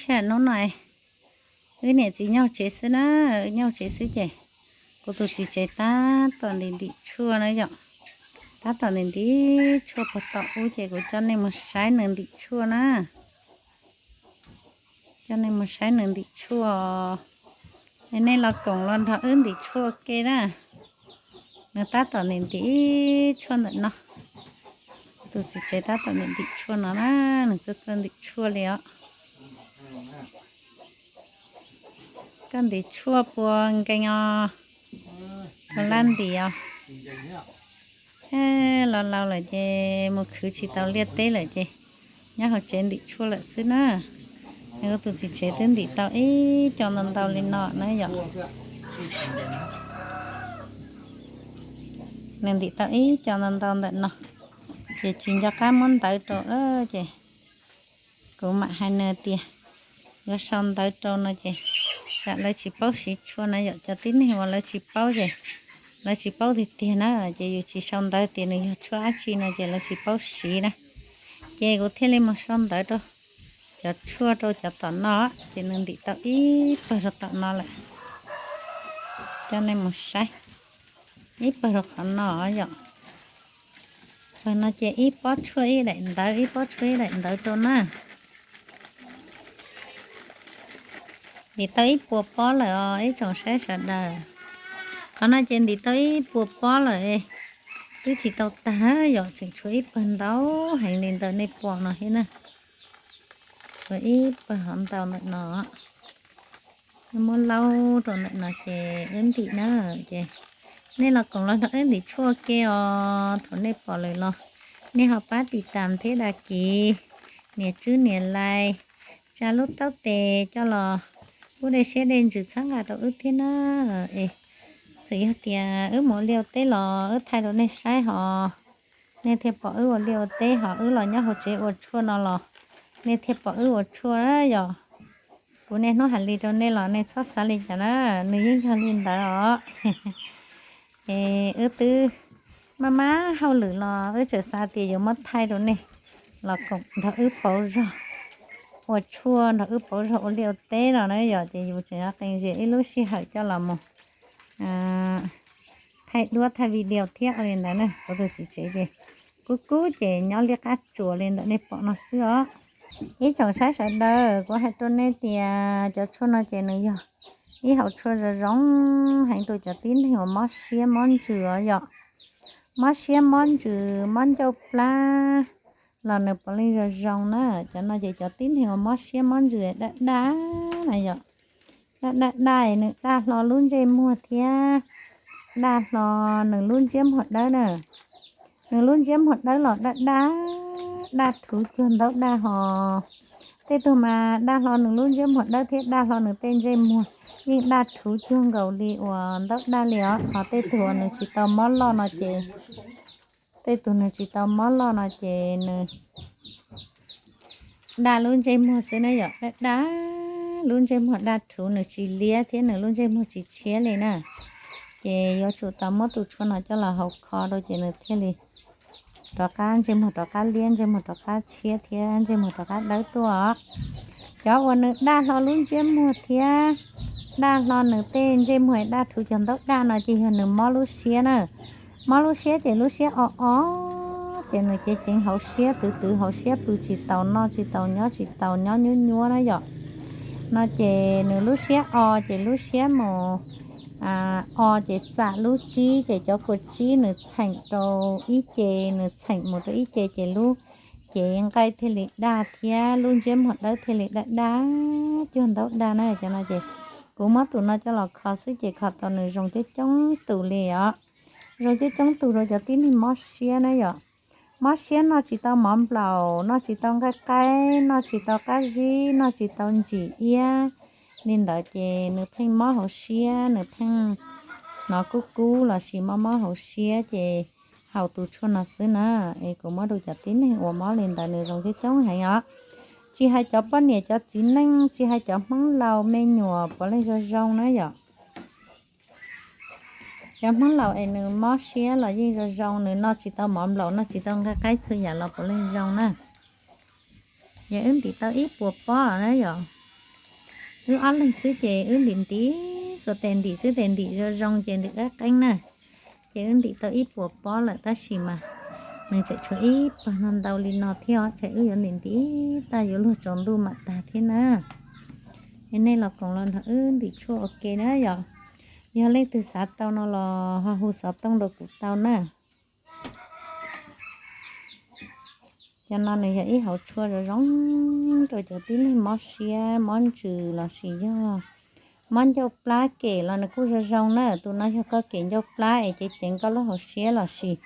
Tsam hnub no wb niam txiv nyob tsev xwb na, nyob tsev xwb ces kuv tus txiv tsev tab tom ntim ntim tshuaj na yom. Tab tom ntim ntim tshuaj puag tom ub ces kuv coj nej mus saib nws ntim tshuaj na. Coj nej mus saib nws ntim tshuaj. Nej los koom los nrog wb ntim tshuaj ke na. Nws tab tom ntim ntim tshuaj ntawm no. Kuv tus txiv tsev tab tom ntim ntim tshuaj no na, nws txawj txawj ntim tshuaj li os. Koj ntim tshuaj puas nkees os? Puas laj ntim os? Los laus lawm ces mus khwv tsis tau liaj teb lawm ces nyob hauv tsev ntim tshuaj lawm xwb na. Kuv tus txiv tsev twb ntim tau ib co ntau ntau li no na yom. Nws ntim tau ib co ntau ntau ntawm no, ces tsis nco qab muab ntawv rau lawm ces kuv mam hais nws tias yuav sau ntawv rau no ces tsam lawv tsis paub siv tshuaj na yom. Cov tib neeg uas lawv tsis paub ces lawv tsis paub tiag tiag na, ces yus tsis sau ntawv tias nws yog tshuaj dab tsi no ces lawv tsis paub siv na. Ces kuv thiaj li mus sau ntawv rau cov tshuaj rau cov tom no, ces nws ntim tau ib pawg rau tom no lawm. Coj nej mus saib ib pawg rau qhov no yom. Pawg no ces ib pob tshuaj ib daim ntawv, ib pob tshuaj ib daim ntawv rau na. Ntim tau ib puas pob lawm os ib tsoom saib sawv daws. Qhov no ces ntim tau ib puas pob lawm, twb tsis tau tag yom, tseem tshuav ib pawg ntau heev li ntawm nej pom no thiab na. Tshuav ib pawg hov ntau ntawm no. Muab laub rau ntawm no ces wb ntim na. Ces nej los koom los nrog wb ntim tshuaj ke os. Thaum nej pom lawm los nej ho pab tiv tam thiab dag kiv, nias tswb nias like, tsa lub taub tes coj los pub dej siab dej ntsws txhawb nqa rau wb thiab na. Es txawm yog tias wb mus ua liaj ua teb los wb thaij rau nej saib hos, nej thiaj pom wb ua liaj ua teb, hos wb los nyob hauv tsev ua tshuaj no los nej thiaj pom wb ua tshuaj na yom. Kuv niaj hnub hais li rau nej los nej txhob xav li cas na, nws yeej yog li ntawd os. Es wb twb maj maj hauj lwm los wb tseem xav tias yuav muab thaij rau nej los koom nrog wb pauv zog ua tshuaj, nrog wb pauv zog ua liaj ua teb no na yom. Ces yus tseem qee zias ib lub sij hawm coj los mus thaij duab thaij video thiab ua li ntawd na. Kuv tus txiv tsev ces kub kub ces nyob liab qab tsuas li ntawm nej pom no xwb os. Ib tsoom saib sawv daws, kuv hais rau nej tias cov tshuaj no ces nws yog ib hauv tshuaj zoo zoo heev rau cov tib neeg uas mob siab mob ntsws os yom. Mob siab mob ntsws mob ncauj plab los nws puav leej zoo zoo na. Cov no ces cov tib neeg uas mob siab mob ntsws daj daj na yom. Daj daj daj, nws daj hlo lub ntsej muag thiab daj hlo nws lub ntsiab muag dawb na. Nws lub ntsiab muag dawb los daj daj, daj rhuv cuag ntaub daj hos. Tej tug mas daj hlo nws lub ntsiab muag dawb thiab daj hlo nws tej ntsej muag yeej daj rhuv cuag nkaus li uas ntaub daj li os. Hos tej tug uas nws tsis tau mob loj no ces, tej tug nws tsis tau mob loj no ces nws daj lub ntsej muag xwb na yom. Daj daj, lub ntsej muag daj rhuv, nws tsis liab thiab nws lub ntsej muag tsis tshiab li na. Ces yuav tsum tau muab tus tshuaj no coj los haus kho rau ces nws thiaj li rov qab, ntsej muag rov qab liab, ntsej muag rov qab tshiab thiab ntsej muag rov qab dawb tuaj os. Cov uas nws daj hlo lub ntsiab muag thiab daj hlo nws tej ntsej muag daj rhuv cuag ntaub daj no ces yog nws mob lub siab na. Mob lub siab ces lub siab o o, ces nws ceev ceev hauv siab, twv twv hauv siab, pw tsis taus, noj tsis taus, nyob tsis taus, nyob nyuab nyuab na yom. No ces nws lub siab o ces lub siab mus o ces txam lub tsib, ces cov kua tsib nws txheem rau ib ce, nws txheem mus rau ib ce ces lub cev nqaij thiaj li daj thiab lub ntsiab muag dawb thiaj li daj daj cuag ntaub daj na. Cov no ces kuv muab tus no coj los kho xwb ces kho tau nws zoo coob coob tus li os. Zoo coob coob tus rau cov tib neeg mob siab na yom. Mob siab noj tsis tau mov nplaum, noj tsis tau nqaij qaib, noj tsis tau qab zib, noj tsis tau ntsim iab li ntawd ces nws pheej mob hauv siab, nws pheej hnov kub kub lossis mob mob hauv siab ces haus tus tshuaj no xwb na. Es kuv muab rau cov tib neeg uas mob li ntawd nws zoo coob coob heev os. Tsis hais cov poj niam cov txiv neej, tsis hais cov Hmoob laus me nyuam puav leej zoo zoo na yom. Cov Hmoob laus es nws mob siab los yeej zoo zoo, nws noj tsis tau mov nplaum, noj tsis tau nqaij qaib txhua yam los puav leej zoo na. Yog wb ntim tau ib puas pob na yom. Wb ob leeg xwb ces wb ntim ntim, xuas tes ntim xwb tes ntim zoo zoo ces ntim qeeb qeeb na. Ces wb ntim tau ib puas pob lawm tab sis mas nws tseem tshuav ib pawg no ntau li no thiab os, ces wb yuav ntim ntim tag yuav luag tsaus ntuj mam tag thiab na. Es nej los koom los nrog wb ntim tshuaj ua ke na yom. Yog leej twg xav tau no los ho hu xov tooj rau kuv tau na. Cov no nws yog ib hauv tshuaj zoo zoo rau cov tib neeg mob siab mob ntsws lossis yog mob ncauj plab kem los nws kuj zoo zoo na. Tus no yog koj kem ncauj plab es ceev ceev koj lub hauv siab lossis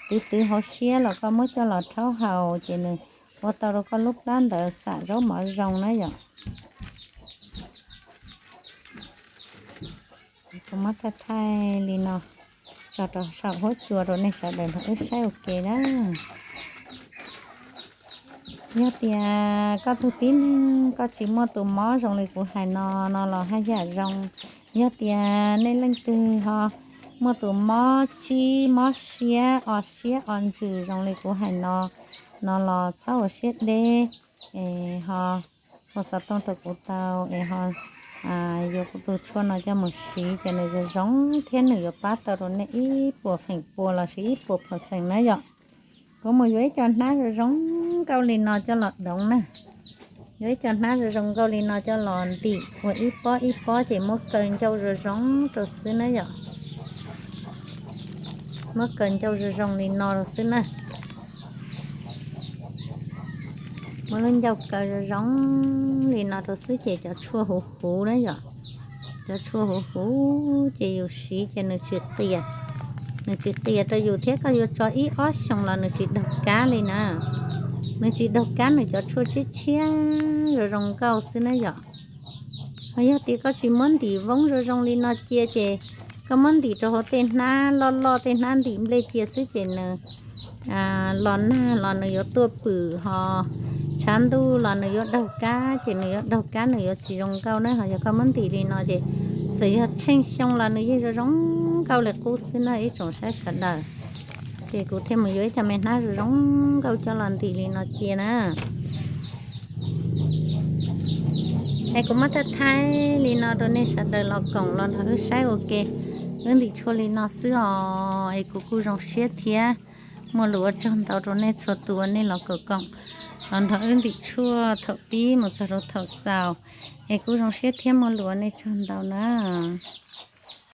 twv twv hauv siab los koj muab coj los rhaub haus ces nws ua tau rau koj lub plab ntawd xam zaub mov zoo na yom. Kuv muab thaij thaij li no tso rau saum huab cua rau nej sawv daws nrog wb saib ua ke na. Yog tias koj tug tib neeg koj tsis muaj tus mob zoo li kuv hais no, no los haj yam zoo. Yog tias nej leej twg ho muaj tus mob tsib mob siab o siab o ntsws zoo li kuv hais no, no los txhob ua siab deb, es ho hu xov tooj rau kuv tau es ho yuav kuv tus tshuaj no coj mus siv ces nws zoo zoo thiab nws yuav pab tau rau nej ib puas feem pua lossis ib puas phaum xeem na yom. Kuv mus yuav ib co hnab zoo zoo nkauj li no coj los doov na. Yuav ib co hnab zoo zoo nkauj li no coj los ntim ua ib pob ib pob ces muab kaw ncauj zoo zoo rau xwb na yom. Muab kaw ncauj zoo zoo li no rau xwb na. Muab lub ncauj kaw zoo zoo li no rau xwb ces cov tshuaj huv huv na yom. Cov tshuaj huv huv ces yus siv ces nws tsis qias, nws tsis qias rau yus thiab koj yuav tso ib ob xyoos los nws tsis daug kab li na. Nws tsis daug kab, nws cov tshuaj tshiab tshiab zoo zoo nkauj xwb na yom. Ho yog tias koj tsis muab ntim voob zoo zoo li no cia ces koj muab ntim rau hauv tej hnab loj loj, tej hnab ntim nplej cia xwb ces nws los nag los nws yuav tuaj pwm, ho tshav ntuj los nws yuav daug kab ces nws yuav daug kab, nws yuav tsis zoo nkauj na. Ho yog koj muab ntim li no ces txawm yog tsheej xyoo los nws yeej zoo zoo nkauj li qub xwb na ib tsoom saib sawv daws. Ces kuv thiaj mus yuav ib co me hnab zoo zoo nkauj coj los ntim li no cia na. Es kuv muab thaij thaij li no rau nej sawv daws los koom los nrog wb saib ua ke. Wb ntim tshuaj li no xwb os, es kuv kuj zoo siab thiab. Muaj lus ua tsaug ntau rau nej txhua tus uas nej los koom koom los nrog wb ntim tshuaj thaum pib mus txog rau thaum xaus. Es kuj zoo siab thiab muaj lus ua nej tsaug ntau na.